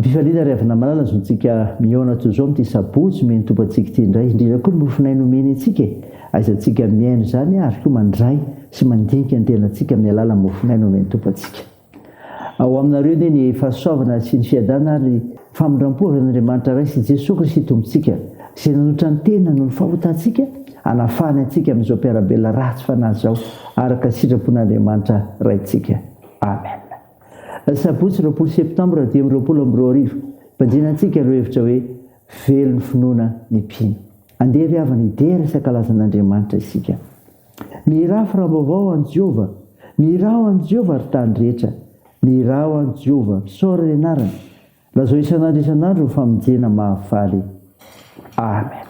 Am-pifaliana ry havana malala zontsika mihaona toy izao amin'ity sabotsy omen'ny Tompo antsika ity indray, indrindra koa ny mofon'aina omeny antsika e! Aizantsika mihaino izany ary koa mandray sy mandinika ny tenantsika amin'ny alalan'ny mofon'aina omen'ny Tompo antsika. Ao aminareo anie ny fahasoavana sy ny fiadanana ary ny famindram-po avy amin'Andriamanitra Ray sy Jesoa Kristy Tompontsika, izay nanotra ny tenany noho ny fahotantsika, hanafahany antsika amin'izao mpiara-belona ratsy fanahy izao, araka ny sitrapon'Andriamanitra Raintsika. Amen. Sabotsy 20 septambra 2025, Banjinantsika ireo hevitra hoe Velon'ny finoana ny mpino. Andeha ry havana hidera sy hankalaza an'Andriamanitra isika. Mihirà firam-baovao ho an'i Jehovah, mihirà ho an'i Jehovah, ry tany rehetra. Mihirà ho an'i Jehovah, misaora ny anarany. Lazao isan'andro isan'andro ny famonjena mahafaly. Amen.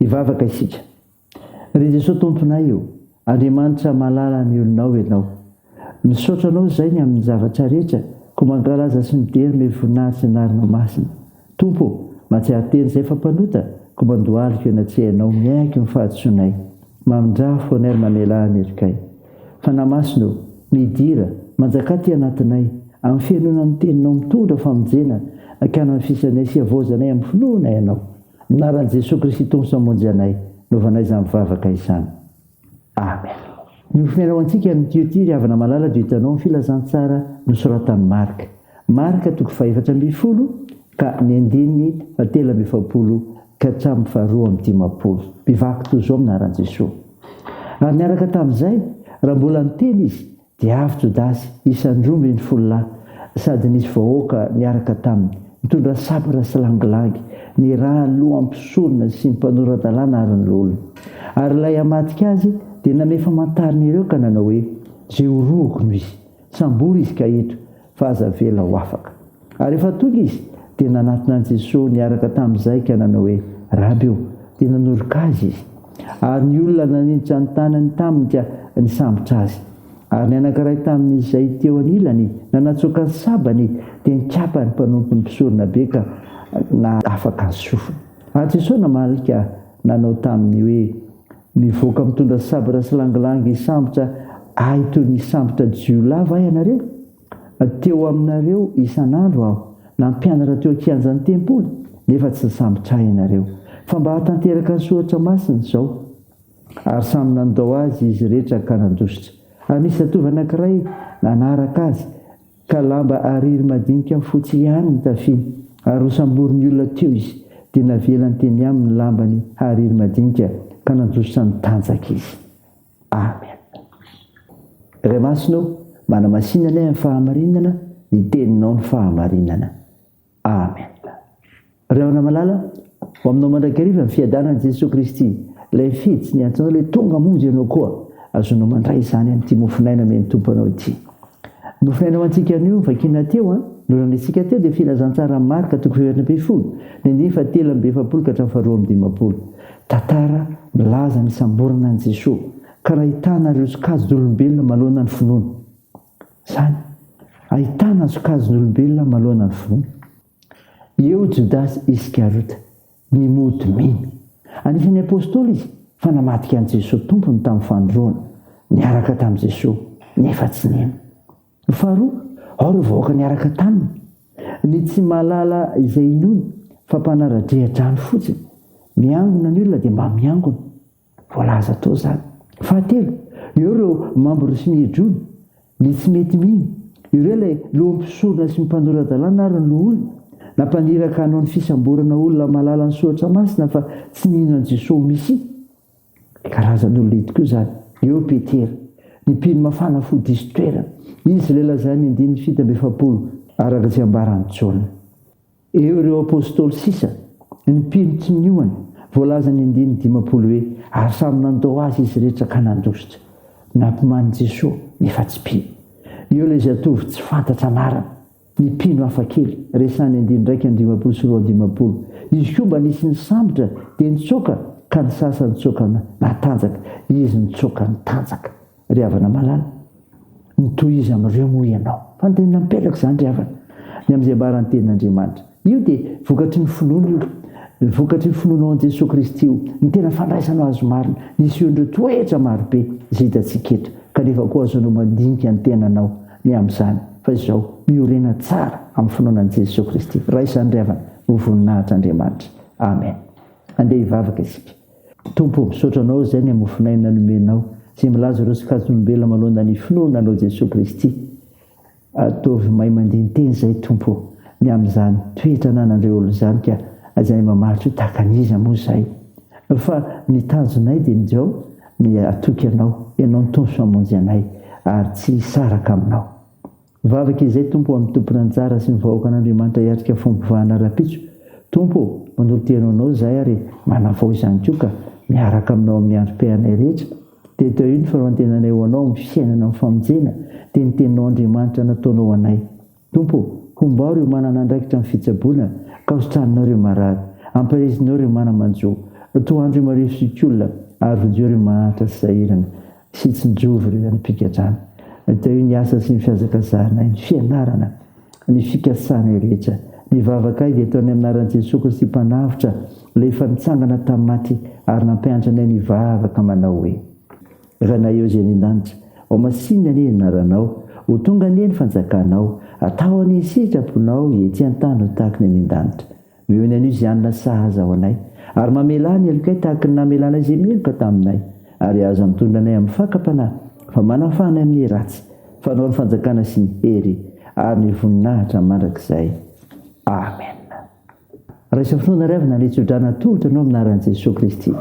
Hivavaka isika. Ry Jesoa Tomponay o, Andriamanitra malala ny olonao Ianao. Misaotra Anao izay ny amin'ny zavatra rehetra, koa mankalaza sy midera me voninahitsy ny anaranao masina. Tompo o, mahatsiaro tena izay efa mpanota, koa mandohalika eo anatrehanao miaiky ny fahadisoanay. Mamindraha fo anay ary mamelà ny herikay. Fanahy Masina o, midira, manjakà aty anatinay, amin'ny fihainoana ny Teninao mitondra famonjena, akanamfisanay sy havaozanay amin'ny finoana Ianao. Amin'ny anaran'i Jesoa Kristy Tompo sy Mpamonjy anay, novanay izany vavaka izany. Amen. Ny hofiaina ho antsika amin'ity io ity ry havana malala dia hitanao ny filazantsara nosoratan'i Marka. Marka toko fahefatra ambinifolo. ka ny andininy fahatelo amby efapolo ka hatramin'ny faharoa amby dimampolo. Mivaky toy izao amin'ny anaran'i Jesoa. Ary niaraka tamin'izay, raha mbola niteny izy, dia avy Jodasy, isan'ny 12 lahy, sady nisy vahoaka niaraka taminy, nitondra sabatra sy langilangy, nirahan'ny loham-pisorona sy ny mpanora-dalàna ary ny loholona. Ary ilay hamadika azy dia namehy famantarana ireo ka nanao hoe, Izay horohoko no izy. Sambory izy ka eto, fa aza avela ho afaka. Ary rehefa tonga izy, dia nanatona an'i Jesoa niaraka tamin'izay ka nanao hoe, Raby ô! Dia nanoroka azy izy. Ary ny olona naninjitra ny tanany taminy ka nisambotra azy. Ary ny anankiray tamin'izay teo anilany nanatsoaka ny sabany, dia nikapa ny mpanompon'ny mpisoronabe ka nahafaka ny sofiny. Ary Jesoa namaly ka nanao taminy hoe, Mivoaka mitondra sabatra sy langilangy hisambotra ahy toy ny hisambotra jiolahy va ianareo? Teo aminareo isan'andro aho, nampianatra teo an-kianjan'ny tempoly, nefa tsy nisambotra ahy ianareo. Fa mba hahatanteraka ny Soratra Masina izao. Ary samy nandao azy izy rehetra ka nandositra. Ary nisy zatovo anankiray nanaraka azy, Ka lamba hariry madinika fotsy ihany ny tafiny, ary nosamborin'ny olona teo izy, dia navelany teny aminy ny lambany hariry madinika, ka nandositra ny tanjaka izy. Amen. Ray Masina ô, manamasina anay amin'ny fahamarinana, ny Teninao no fahamarinana. Amen. Ry havana malala, ho aminao mandrakariva ny fiadanan'i Jesoa Kristy, ilay nifidy sy niantso anao, ilay tonga hamonjy anao koa. Azonao mandray izany amin'ity mofon'aina omen'ny Tompo anao ity. Ny mofon'aina ho antsika anio, vakiana teo an, norandraintsika teo dia Filazantsaran'i Marka toko faha-14, ny andininy fahatelo amby efapolo ka hatramin'ny faharoa amby dimampolo. Tantara milaza ny nisamborana an'i Jesoa, ka nahitana ireo sokajin'olombelona manoloana ny finoana. Izany, ahitana ny sokajin'olombelona manoloana ny finoana. Eo Jodasy Iskariota, ny mody mino. Anisan'ny Apostoly izy fa namadika an'i Jesoa Tompony tamin'ny fanondroana, niaraka tamin'i Jesoa, nefa tsy nino. Ny faharoa, ao ireo vahoaka niaraka taminy, ny tsy mahalala izay inoany fa mpanara-driha-drano fotsiny. Miangona ny olona dia mba miangona. Voalaza tao izany. Fahatelo, eo ireo mambra sy ny hidrona, ny tsy mety mino. Ireo ilay loham-pisorona sy ny mpanora-dalàna ary ny loholona, nampaniraka hanao ny fisamborana olona mahalala ny Soratra Masina fa tsy mino an'i Jesoa ho Mesia. Karazan'olona ito koa izany. Eo Petera, ny mpino mafana fo diso toerana. Izy ilay lazain'ny andininy 47 araka izay ambaran'i Jaona. Eo ireo Apostoly sisa, ny mpino tsy niohana, voalazan'ny andininy 50 hoe, Ary samy nandao Azy izy rehetra ka nandositra. Nampimanin'i Jesoa, nefa tsy mpino. Eo ilay zatovo tsy fantatra anarana, ny mpino hafakely, resahan'ny andininy 51 51. Izy koa mba nisy nisambotra dia nitsoaka ka ny sasany nitsoaka natanjaka, izy nitsoaka nitanjaka. Ry havana malala, mitohiza amin'ireo moa ianao. Fanontaniana mipetraka izany ry havana, ny amin'izay ambaran'ny Tenin'Andriamanitra. Io dia vokatry ny finoana io, vokatry ny finoanao an'i Jesoa Kristy io, ny tena fandraisanao Azy marina, nisehoan'ireo toetra marobe izay hitantsika eto, kanefa koa azonao mandinika ny tenanao ny amin'izany, fa izao, miorena tsara amin'ny finoana an'i Jesoa Kristy. Raiso izany ry havana, ho voninahitr'Andriamanitra. Amen. Andeha hivavaka isika. Tompo ô, misaotra Anao izay ny mofon'aina nomenao, izay milaza ireo sokajin'olombelona manoloana ny finoana Anao Jesoa Kristy. Ataovy mahay mandini-teny izay Tompo ô, ny amin'izany toetra ananan'ireo olona izany ka izay mamaritra hoe tahaka an'iza moa izay. Fa ny tanjonay dia ny izao, ny hatoky Anao, Ianao no Tompo sy Mpamonjy anay, ary tsy hisaraka Aminao. Mivavaka izay Tompo ho amin'ny tompon'anjara sy ny vahoakan'Andriamanitra hiatrika fombovahana rahampitso. Tompo ô, manolo-tena ho Anao izahay ary manavao izany koa ka miaraka Aminao amin'ny androm-piainanay rehetra. Dia tohio ny farantenanay ho Anao amin'ny fiainana amin'ny famonjena, dia ny Teninao Andriamanitra nataonao ho anay. Tompo ô, hombao ireo manana andraikitra amin'ny fitsaboana ka hositraninao ireo marary. Ampaherezinao ireo mana-manjo. Tohano ireo marefo sy olona ary vonjeo ireo mahantra sy sahirana. sy tsinjovy ireo any am-pigadrana. Tahio ny asa sy ny fihazakazahanay, ny fianarana, ny fikasanay rehetra. Ny vavakay dia ataonay amin'ny anaran'i Jesoa Kristy Mpanavotra, ilay efa nitsangana tamin'ny maty ary nampianatra anay nivavaka manao hoe. Rainay eo izay any an-danitra, ho masinina anie ny anaranao, ho tonga anie ny fanjakanao, atao anie ny sitraponao ety an-tany ho tahaka ny any an-danitra. Mihaona an'io izay hanina sahaza ho anay, ary mamelà ny helokay tahaka ny namelanay izay meloka taminay, ary aza mitondra anay amin'ny fakam-panahy, fa manafaha anay amin'ny ratsy, fa Anao ny fanjakana sy ny hery ary ny voninahitra mandrakizay. Amena. Raiso finoana ry havana ny tsodrano atolotra anao amin'ny anaran'i Jesoa Kristy.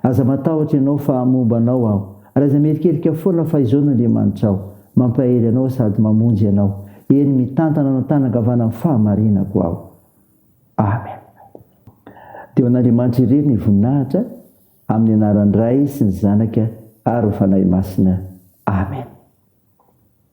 Aza matahotra ianao fa momba anao Aho, ary aza mierikerika foana fa izao no Andriamanitrao, mampahery anao sady mamonjy anao, eny mitantana anao tanan-kavanan'ny fahamarinako Aho. Amen. Dia ho an'Andriamanitra irery ny voninahitra, amin'ny anaran'ny Ray sy ny Zanaka ary ny Fanahy Masina. Amen.